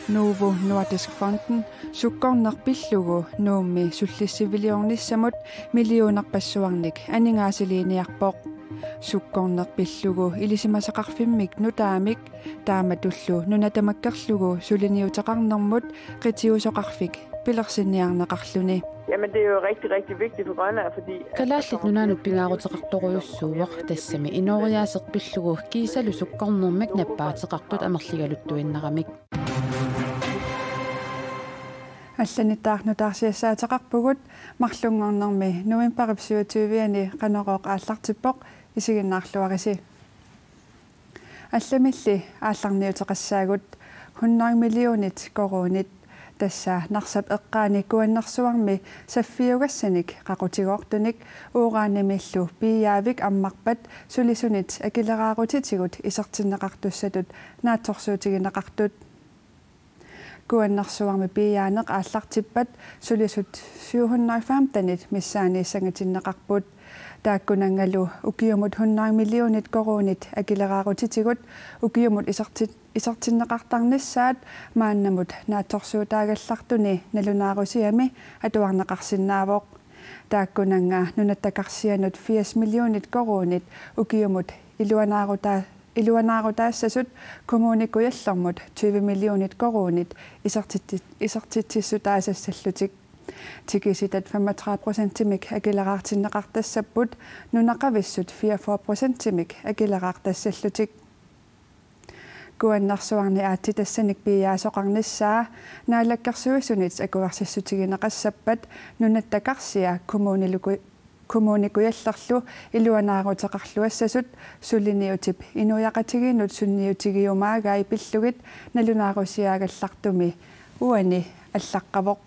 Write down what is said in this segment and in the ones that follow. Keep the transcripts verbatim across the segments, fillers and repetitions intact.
Novo Nordisk Fonden sukkorneq pillugu Nuummi sullissiviliornissamut millionerpassuarnik aningaasaliiniarpoq. Sukkorneq pillugu ilisimasaqarfimmik nutaamik taamatullu nuna tamakkerlugu suliniuteqarnermut qitiusoqarfik pilersinniarneqarluni. Jamen, det er jo rigtig, rigtig vigtigt for Grønland, fordi at der Kalaallit kommer Nunaannut flere og flere pingaaruteqartorujussuuvoq, tassami inooriaaseq pillugu kiisalu sukkornermik nappaateqartut amerligaluttuinnaramik. Allanittaaq nutaarsiassaateqarpugut, marlunngornermi novembarip syvogtyve-ani Qanorooq aallartippoq, isiginnaarluarisi. Allamilli aallarniuteqassaagut hundrede millionit koruunit, tassa Narsap eqqaani Kuannersuarmi saffiugassanik qaqutigoortunik uranimillu piiaavik ammarpat sulisunit akileraarutitigut isertinneqartussatut naatsorsuutigineqartut. Kuannersuarmi piiaaneq aallartippat sulisut syv hundrede og femtenit missaaniissangatinneqarput. Taakkunanngalu ukiumut hundrede millionit koruunit akileraarutitigut ukiumut isertit-, isertinneqartarnissaat maannamut naatsorsuutaagallartuni nalunaarusiami atuarneqarsinnaavoq. Taakkunannga Nunatta Karsianut firs millionit koruunit ukiumut iluanaarutaa-, iluanaarutaassasut Kommune Kujallermut tyve millionit koruunit isertitti-, isertitsissutaasassallutik. Tikisitat femogtredive procentimik akileraartinneqartassapput, nunaqavissut fireogfyrre procentimik akileraartassallutik. Kuannersuarni aatsitassanik piiaasoqarnissaa Naalakkersuisunit akuersissutigineqassappat Nunatta Karsia Kommunilu-, Kommune Kujallerlu iluanaaruteqarluassasut suliniutip inuiaqatigiinnut sunniutigiumaagai pillugit nalunaarusiaagallartumi uani allaqqavoq.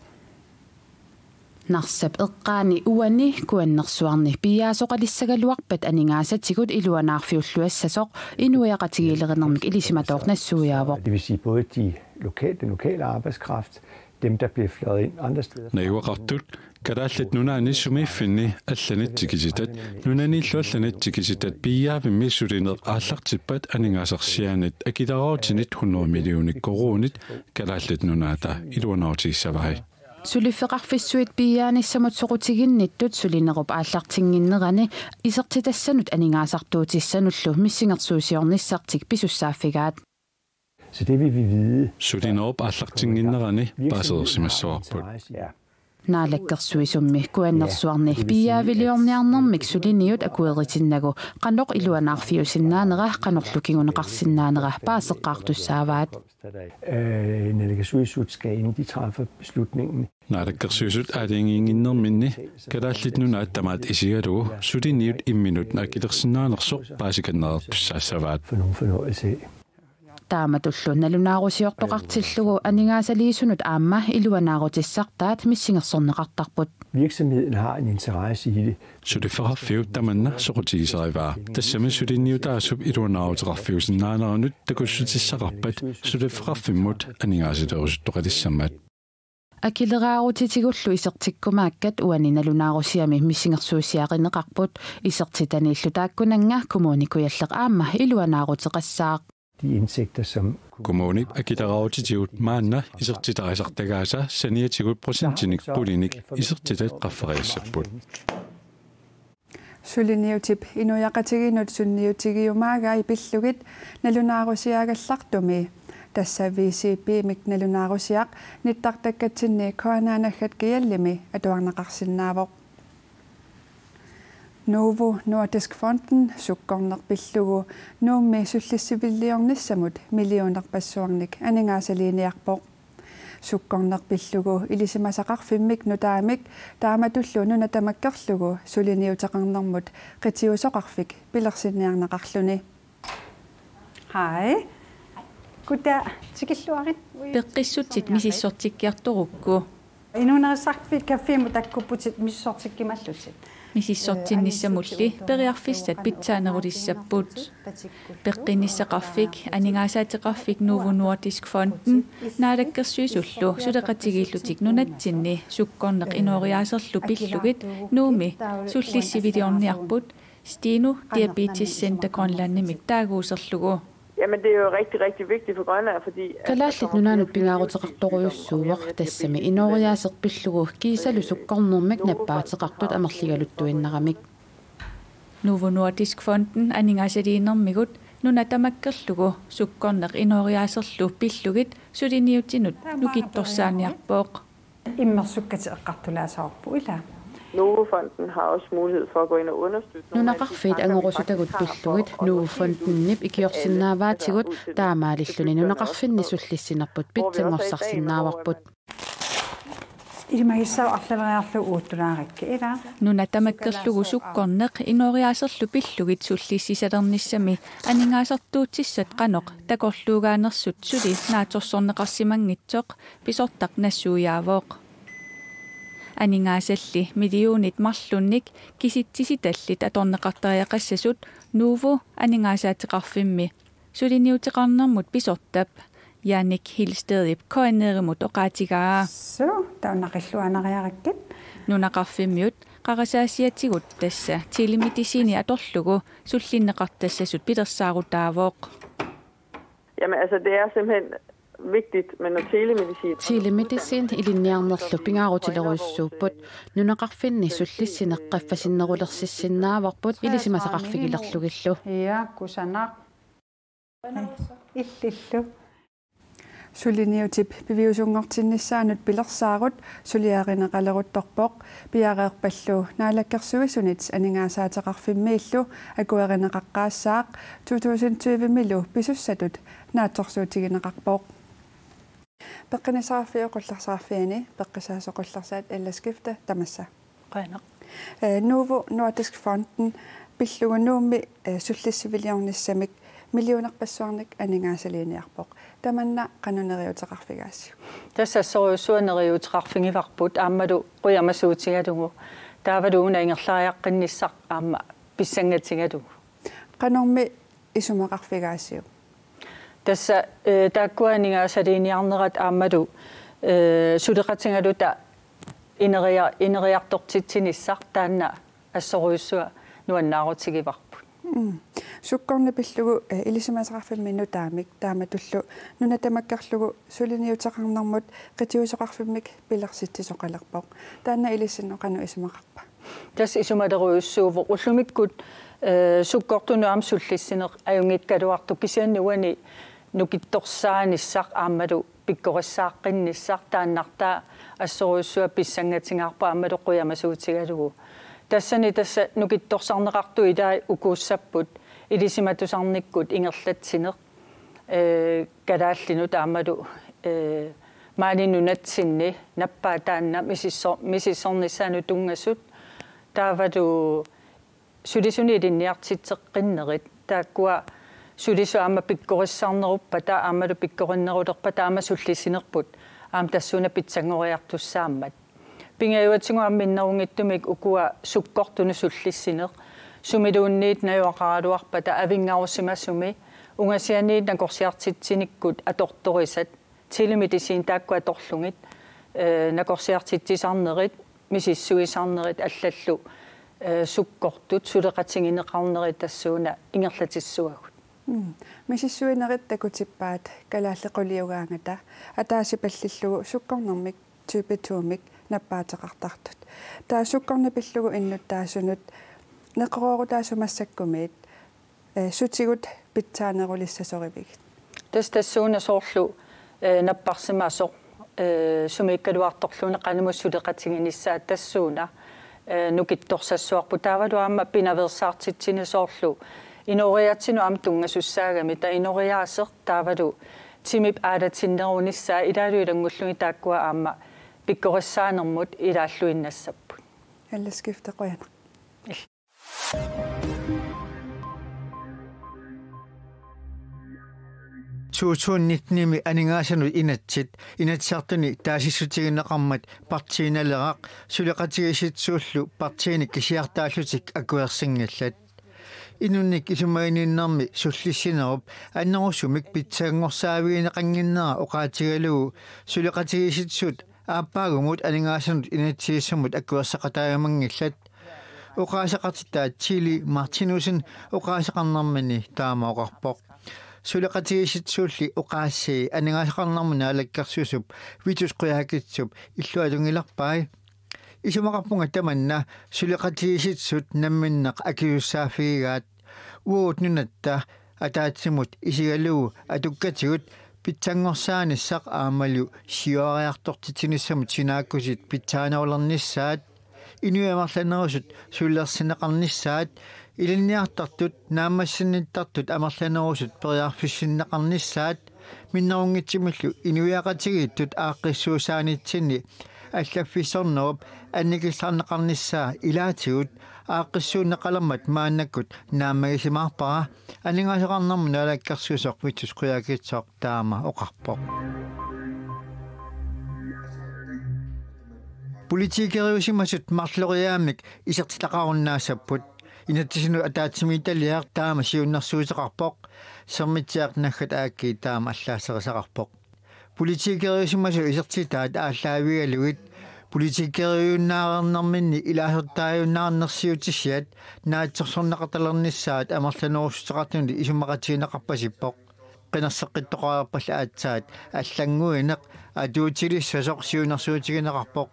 Narsap eqqaani uani Kuannersuarni piiaasoqalissagaluarpat aningaasatigut iluanaarfiulluassasoq inuiaqatigiilerinermik ilisimatooq nassuiaavoq. Det vil sige både de lokale, den lokale arbejdskraft, dem der bliver fløjet ind andre steder. Najugaqartut Kalaallit Nunaanni sumiiffinni allanit tikisitat, nunaniillu allanit tikisitat piiaavimmi sulineq aallartippat aningaasarsiaanit akileraarutinik hundrede millionit koruunit Kalaallit Nunaata iluanaarutigissavai. Suliffeqarfissuit piiaanissamut soqutiginnittut sulinerup aallartinnginnerani isertitassanut aningaasartuutissanullu missingersuusiornissartik pisussaaffigaat. Så det vil vi vide. Sulinerup aallartinnginnerani paasereersimassavarput. Ja. Naalakkersuisummi Kuannersuarni piiaaviliorniarnermik suliniut akueritinnagu qanoq iluanaarfiusinnaanera qanorlu kinguneqarsinnaanera paaseqqaartussaavaat. Øh, Naalakkersuisut skal, inden de træffer beslutningen. Naalakkersuisut aalajangiinnginnerminni Kalaallit Nunaat tamaat isigalugu suliniut imminut akilersinnaanersoq paasikannereertussaassavaat. For nogen fornøjelse af. Taamatullu nalunaarusiortoqartillugu aningaasaliisunut aamma iluanaarutissartaat missingersorneqartarput. Virksomheden har en interesse i det. Suliffeqarfiup tamanna soqutigisarivaa. Tassami suliniutaasup iluanaaruteqarfiusinnaaneranut takussutissaqarpat suliffeqarfimmut aningaasaliisoqalissammat. Akileraarutigullu isertikkumaakkat uani nalunaarusiami missingersuusiarineqarput, isertitaniillu taakkunannga Kommune Kujalleq aamma iluanaaruteqassaaq. De indtægter, som Kommunip akileraarutitigut maanna isertitarisartagaasa saniatigut procentinik qulinik isertitat qaffariassapput. Suliniutip inuiaqatigiinnut sunniutigiumaagai pillugit nalunaarusiaagallartumi, tassa V C P-mik nalunaarusiaq nittartakkatsinni Kuanaanaggat Kiallimi atuarneqarsinnaavoq. Novo Nordisk Fonden sukkorneq pillugu Nuummi sullissiviliornissamut millionerpassuarnik aningaasaliiniarpoq. Sukkorneq pillugu ilisimasaqarfimmik nutaamik taamatullu nuna tamakkerlugu suliniuteqarnermut qitiusoqarfik pilersinniarneqarluni. Hej. Goddag. Tikilluarit. Peqqissutsit misissortikkiartorukku. Inuunerissarfik kaffiimut takkupputit misissortikkimallutit. Misissortinnissamulli periarfissat pitsaanerulissapput. Peqqinnissaqarfik, aningaasaateqarfik Novo Nordisk Fonden, Naalakkersuisullu suleqatigiillutik nunatsinni sukkorneq inooriaaserlu pillugit Nuummi sullissiviliorniarput, Stino Diabetes Center Grønlandimik taaguuserlugu. Jamen, det er jo rigtig, rigtig vigtigt for Grønland, fordi at der Kalaallit kommer Nunaannut pingaaruteqartorujussuuvoq, tassami inooriaaseq pillugu kiisalu sukkornermik nappaateqartut amerligaluttuinnaramik. Novo Nordisk Fonden aningaasaliinermigut nuna tamakkerlugu sukkorneq inooriaaserlu pillugit suliniutinut nukittorsaaniarpoq. Immersukkatit eqqartulaassavavut, ilaa. Novo Fonden har også mulighed for at gå ind og understøtte nogle af de Nunaqarfiit tanker, vi angorusutagut faktisk har for pillugit at Novo Fondinip ikiorsinnaavaatigut, taamaalilluni nunaqarfinni sullissinerput pitsanngorsarsinnaavarput. Ilimagissavat arlaleriarlugu uattulaarakkit, ilaa. Nuna tamakkerlugu sukkorneq inooriaaserlu pillugit sullissisalernissami aningaasartuutissat qanoq takorluugaanersut suli naatsorsorneqarsimanngitsoq pisortaq nassuiaavoq. Aningaasalli millionit marlunnik kisitsisitallit atorneqartariaqassasut Novo aningaasaateqarfimmi suliniuteqarnermut pisortap Jannik Hillstedip K N R-imut oqaatigaa. Suu, taanna qilluaanariarakkit. Nunaqarfimmiut qarasaasiatigut, tassa telemedicini atorlugu sullinneqartassasut, pilersaarutaavoq. Jamen, altså, det er simpelthen vigtigt med noget telemedicin. Telemedicin ilinniarnerlu pingaarutilerujussuupput. Nunaqarfinni sullissineq qaffasinnerulersissinnaavarput ilisimasaqarfigilerlugillu. Ja, kusanaq. Illillu. Suliniutip piviusunngortinnissaanut pilersaarut suliarineqaleruttorpoq, piareerpallu Naalakkersuisunit Aningaasaateqarfimmiillu akuerineqaqqaassaaq to tusind tyve-milu pisussatut naatsorsuutigineqarpoq. Peqqinnissaqarfiup Qullersaqarfiani peqqissaasut qullersaat, Ella Skifte, tamassa. Qujanaq. Eh, Novo Nordisk Fonden pillugu Nuummi, eh, sullissiviliornissamik millionerpassuarnik aningaasaliiniarpoq. Tamanna qanoq neriuuteqarfigaasiuk? Tassa assorujussuaq neriuuteqarfigivarput aammalu qujamasuutigalugu. Taavalu una ingerlariaqqinnissaq aamma pissangatigalugu. Qanormi isumaqarfigaasiuk? Tassa, eh, taakkua aningaasaliiniarnerat aammalu, eh, suleqatigaluta ineria-, ineriartortitsinissaq taanna assorujussuaq nuannaarutigivarput. Mm. Sukkorneq pillugu, eh, ilisimasaqarfimmi nutaamik taamatullu nuna tamakkerlugu suliniuteqarnermut qitiusoqarfimmik pilersitsisoqalerpoq. Taanna ilissinnut qanoq isumaqarpa? Tassa isumalerujussuuvoq ullumikkut, eh, sukkortunut aamma sullissineq ajunngikkaluartoq, kisianni uani nukittorsaanissaq aammalu pikkorissaaqqinnissaq taannartaa assorujussuaq pissangatigaarpoq aammalu qujamasuutigalugu. Tassani tassa nukittorsarneqartut ilaat ukuussapput ilisimatusarnikkut ingerlatsineq, eh, kalaallinut aammalu, eh, maani nunatsinni nappaat taanna misissor-, misissornissaanut tunngasut. Taavalu sulisunik ilinniartitseqqinnerit, taakkua sulisut aamma pikkorissarneruppata aammalu pikkorinnerulerpata aamma sullissinerput aamma tassuuna pitsanngoriartussaammat. Pingajuatigut aamma minnerunngitsumik ukua sukkortunut sullissineq, sumiluunniit najugaqaraluarpata avinngarusimasumi, ungasianiit nakorsiartitsinikkut atortorisat, telemedicin taakku atorlugit, eh, nakorsiartitsisarnerit, misissuisarnerit allallu, eh, sukkortut suleqatigineqarnerit tassuuna ingerlatissavagut. Mm. Misissuinerit takutippaat kalaallit quliugaangata, ataasipallillugu sukkornermik type to-mik nappaateqartartut. Taava sukkorneq pillugu innuttaasunut neqeroorutaasoq massakkumiit, eh, sutigut pitsaanerulissasorivigit? Tassa tassuuna soorlu, eh, napparsimasoq, eh, sumiikkaluartorluunniit qanimut suleqatiginissaa tassuuna, eh, nukittorsassavarput. Taavalu aamma pinaveersaartitsineq soorlu inooriaatsinut aamma tunngasussaagami, taava inooriaaseq taavalu timip aalatinnerunissaa ilaalu ilanngullugit taakkua aamma pikkorissaanermut ilaalluinnassapput. Ella Skifte, qujanaq. To tusind nitten-imi aningaasanut inatsit Inatsisartuni taasissutigineqarmat Partii Naleraq suleqatigiissitsuullu partiinik kisiartaallutik akuersinngillat. Inunnik isumaginninnermi sullissinerup annerusumik pitsanngorsaavigineqannginnera oqaatigalugu suleqatigiissitsisut aappaagumut aningaasanut inatsisissamut akuerseqataajumanngillat. Oqaaseqartitaa Chili Martinussen oqaaseqarnermini taama oqarpoq. Suleqatigiissitsulli oqaasii aningaasaqarnermut naalakkersuisup Vittus Qujaukitsup illuatungilerpai. Isumaqarpunga tamanna suleqatigiissitsut namminneq akisussaaffigigaat. Uagut nunatta ataatsimut isigalugu atukkatigut pitsanngorsaanissaa aammalu siuariartortitsinissamut sinaakkusit pitsaanerulernissaat. Inuit amerlanerusut sulilersinneqarnissaat, ilinniartartut naammassinnittartut amerlanerusut periarfissinneqarnissaat, minnerunngitsumillu inuiaqatigiittut aaqqissuussaanitsinni allaffissornerup annikilliarneqarnissaa ilaatigut aaqqissuunneqalermat maannakkut naammagisimaarpara. Aningaasaqarnermut naalakkersuisoq Vittus Qujaukitsoq taama oqarpoq. Politikeriusimasut marloriaammik isertitaqarunnaassapput. Inatsisinut ataatsimiititaliaq taama siunnersuuteqarpoq. Sermitsiaq Naggat Aakki taama allaaserisaqarpoq. Politikeriusimasut isertitaat aallaavigalugit politikeriujunnaareernerminni ilaasortaajunnaarnersiutissiat naatsorsorneqartalernissaat amerlanerussuteqartunit isumaqatigineqarpasippoq. Qinerseqqittoqariarpallu aatsaat allannguineq atuutilissasoq siunnersuutigineqarpoq.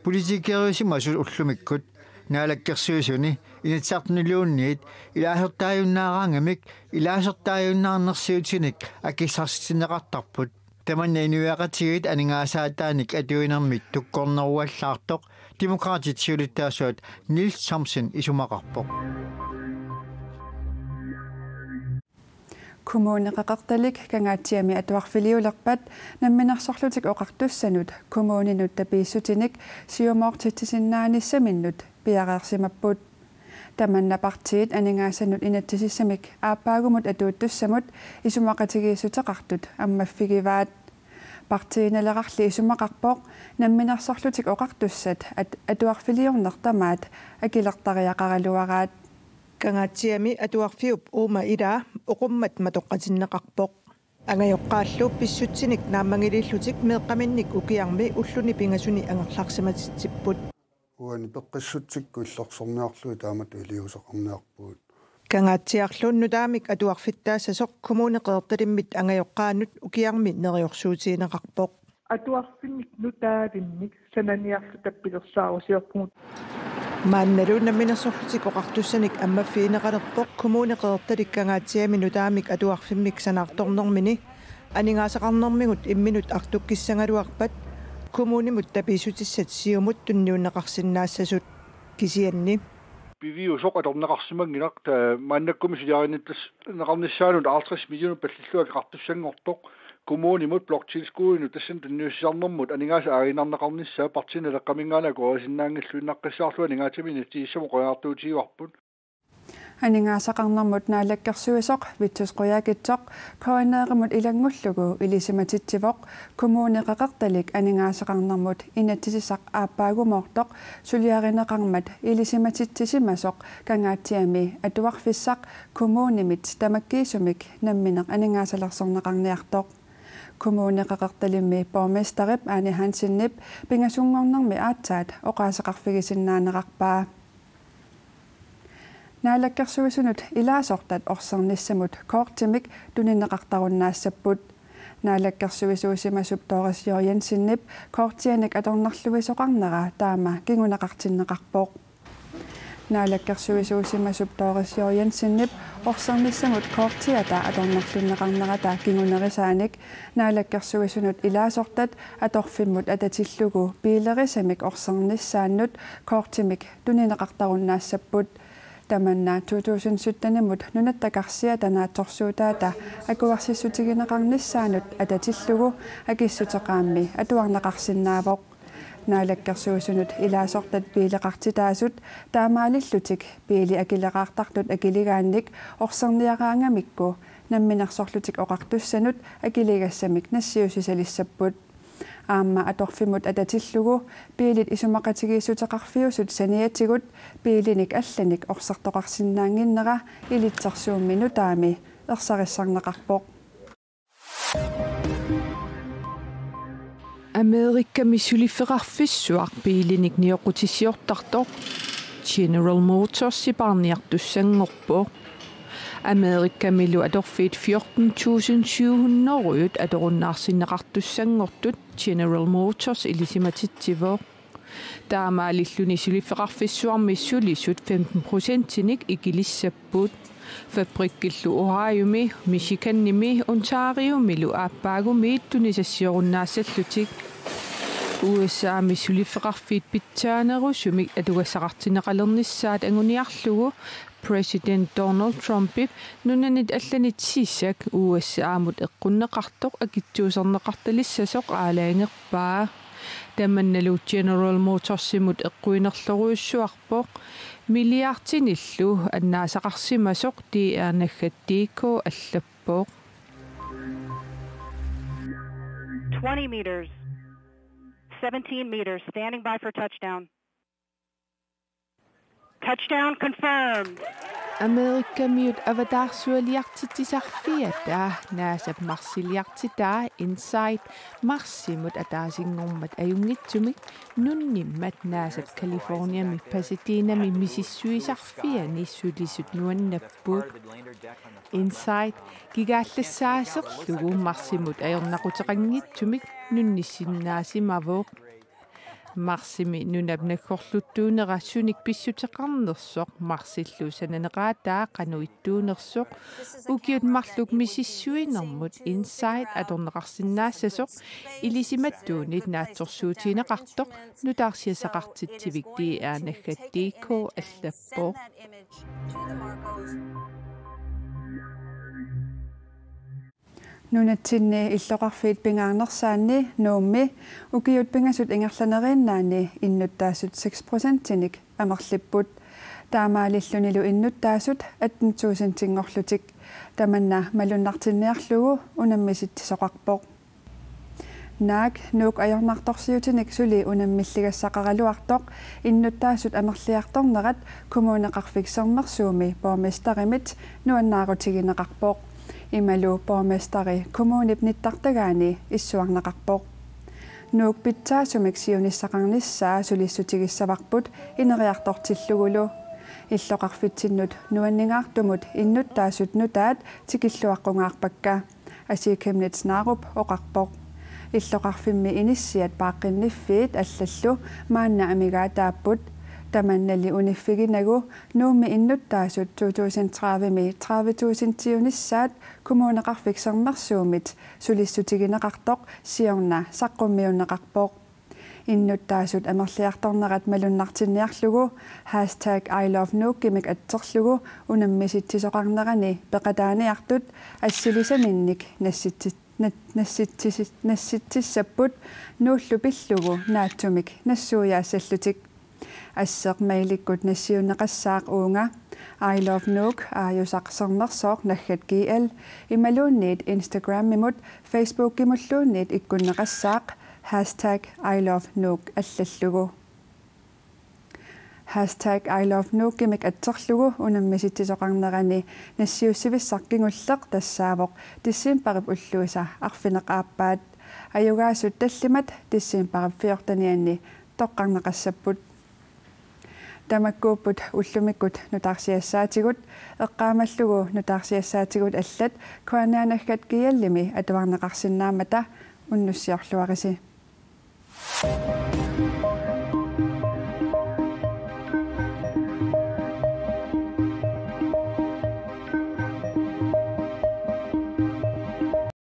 Politikeriusimasut ullumikkut naalakkersuisuni Inatsisartuniluunniit ilaasortaajunnaaraangamik ilaasortaajunnaarnersiutinik akissarsitinneqartarput. Tamanna inuiaqatigiit aningaasaataannik atuinermik tukkorneruallaartoq Demokraatit siulittaasuat Niels Thomsen isumaqarpoq. Kommune Qeqertalik Kangaatsiami atuarfiliulerpat Namminersorlutik Oqartussanut kommuninut tapiissutinik siumoortitsisinnaanissaminut piareersimapput. Tamanna partiit aningaasanut inatsisissamik aappaagumut atuuttussamut isumaqatigiissuteqartut ammaffigivaat. Partiinerulli isumaqarpoq Namminersorlutik Oqartussat at-, atuarfiliorneq tamaat akilertariaqaraluaraat. Kangaatsiami atuarfiup uuma ilaa oqummat matoqqatinneqarpoq. Angajoqqaallu pissutsinik naammagiliillutik meeqqaminnik ukiarmi ulluni pingasuni angerlarsimatitsipput. Uani peqqissutsikkut illorsorniarlugit taamatut iliuuseqarniarpugut. Kangaatsiarlu nutaamik atuarfittaassasoq Kommune Qeqertalimmit angajoqqaanut ukiarmi neriorsuutigineqarpoq. Atuarfimmik nutaavimmik sananiarluta pilersaarusiorpugut. Maannalu Namminersorlutik Oqartussanik ammaffigineqalerpoq Kommune Qeqertalik Kangaatsiami nutaamik atuarfimmik sanaartornermini aningaasaqarnermigut imminut artukkissagaluarpat kommunimut tapiissutissat siumut tunniunneqarsinnaassasut. Kisianni piviusoq atorneqarsimanngilaq, ta-, maannakkut suliarinittas-, neqarnissaanut halvtreds millioner pallillugu akeqartussanngortoq, kommunimut bloktilskuddinut tassani tunniussisarnermut aningaasat aaginnarneqarnissaat Partii Naleqqaminngaanniit akuerisinnaanngilluinnaqqissaarlugu aningaasaminut inatsisissamut qujanartuutigivarput. Aningaasaqarnermut naalakkersuisoq Vittus Qujaukitsoq K N R-imut ilanngullugu ilisimatitsivoq Kommune Qeqertalik aningaasaqarnermut inatsisissaq aappaagumoortoq suliarineqarmat ilisimatitsisimasoq Kangaatsiami atuarfissaq kommunimit tamakkiisumik nammineq aningaasalersorneqarniartoq. Kommune Qeqertalimmi borgmesterip Ane Hansenip pingasunngornermi aatsaat oqaaseqarfigisinnaanerarpaa. Naalakkersuisunut ilaasortat orsernissamut kortimik tunineqartarunnaassapput. Naalakkersuisuusimasup Doris J. Jensenip kortianik atornerluisoqarnera taama kinguneqartinneqarpoq. Naalakkersuisuusimasup Doris J. Jensenip orsernissamut kortiata atornerlunneqarnerata kingunerisaanik naalakkersuisunut ilaasortat atorfimmut atatillugu biilerisamik orsernissaannut kortimik tunineqartarunnaassapput. Tamanna to tusind sytten-imut nunatta karsiata naatsorsuutaata akuersissutigineqarnissaanut atatillugu akissuteqaammi atuarneqarsinnaavoq. Naalakkersuisunut ilaasortat biileqartitaasut taamaalillutik biili akileraartartut akiligaannik orserniaraangamikku Namminersorlutik Oqartussanut akiligassamik nassiussisalissapput. Aamma atorfimmut atatillugu biilit isumaqatigiissuteqarfiusut saniatigut biilinik allanik orsertoqarsinnaannginnera ilitsersuummi nutaami ersarissarneqarpoq. Amerikami suliffeqarfissuaq biilinik nioqqutissiortartoq General Motors sipaarniartussanngorpoq. Amerikamilu atorfiit fjorten tusind syv hundrede atorunnaarsinneqartussanngortut General Motors ilisimatitsivoq. Taamaalilluni suliffeqarfissuarmi sulisut femten procentinik ikilissapput. Fabrikkillu Ohiomi, Michiganimi, Ontariomilu aappaagumiit tunisassiorunnaassallutik. U S A-mi suliffeqarfiit pitsaanerusumik atugassaqartinneqalernissaat anguniarlugu præsident Donald Trumpip nunanit allanit sisak U S A-mut eqqunneqartoq akitsuuserneqartalissasoq aalajangerpaa. Tamannalu General Motorsimut eqquinerlorujussuarpoq, milliardinillu annaasaqarsimasoq D R naggat D K allappoq. Twenty meters. Seventeen meters. Standing by for touchdown. Touchdown confirmed. Amerikamiut avataarsualiartitsisarfiata, NASA-p Marsiliartitaa InSight, Marsimut ataasinngormat ajunngitsumik nunnimmat NASA-p Californiami Pasadenami misissuisarfiani sulisut nuannapput. InSight kigaallassaaserlugu Marsimut ajornaquteqanngitsumik nunnissinnaasimavoq. Marsimi nunap naggorluttuunera sunik pissuteqarnersoq, Marsillu sananeqaataa qanoq ittuunersoq, ukiut marluk misissuinermut InSight atorneqarsinnaassasoq ilisimattuunit naatsorsuutigineqartoq nutaarsiassaqartitsivik D R naggat D K allappoq. Nunatsinni illoqarfiit pingaarnersaanni Nuummi ukiut pingasut ingerlaneriinnaanni innuttaasut seks procentinik amerlipput. Taamaalillunilu innuttaasut atten tusindinngorlutik. Tamanna malunnartinniarlugu unammisitsisoqarpoq. Naak Nuuk ajornartorsiutinik suli unammilligassaqaraluartoq innuttaasut amerliartornerat Kommuneqarfik Sermersuumi borgmesterimit nuannaarutigineqarpoq. Imalu borgmesteri kommunip nittartagaani issuarneqarpoq. Nuuk pitsaasumik siunissaqarnissaa sulissutigissavarput ineriartortillugulu. Illoqarfitsinnut nuanningaartumut innuttaasut nutaat tikilluaqqungaarpakka, Asii Chemnitz Narup oqarpoq. Illoqarfimmi inissiat paaqqinniffiit allallu maanna amigaataapput. Tamannali uniffiginagu Nuummi innuttaasut to tusind tredive-mi tredive tusindiunissaat Kommuneqarfik Sermersuumit sulissutigineqartoq siorna saqqummiunneqarpoq. Innuttaasut amerliartornerat malunnartinniarlugu hashtag I love Nuukimik atserlugu unammisitsisoqarnerani peqataaniartut assilisaminnik nassitsi-, na-, nassitsisi-, nassitsissapput Nuullu pillugu naatsumik nassuiaassallutik. Asseq mailikkut nassiunneqassaaq uunga I love Nuuk aajusaq sermersooq naggat G L imaluunniit Instagramimut Facebookimulluunniit ikkunneqassaaq hashtag I love Nuuk allallugu. Hashtag I love Nuukimik atserlugu unammisitsisoqarnerani nassiussivissaq kingulleq tassaavoq decembarip ulluisa arfineq-aappaat. Ajugaasut tallimat decembarip fjortenianni toqqarneqassapput. Tamakkuupput ullumikkut nutaarsiassaatigut, eqqaamallugu nutaarsiassaatigut allat K N R naggat G L-imi atuarneqarsinnaammata. Unnussiorluarisi.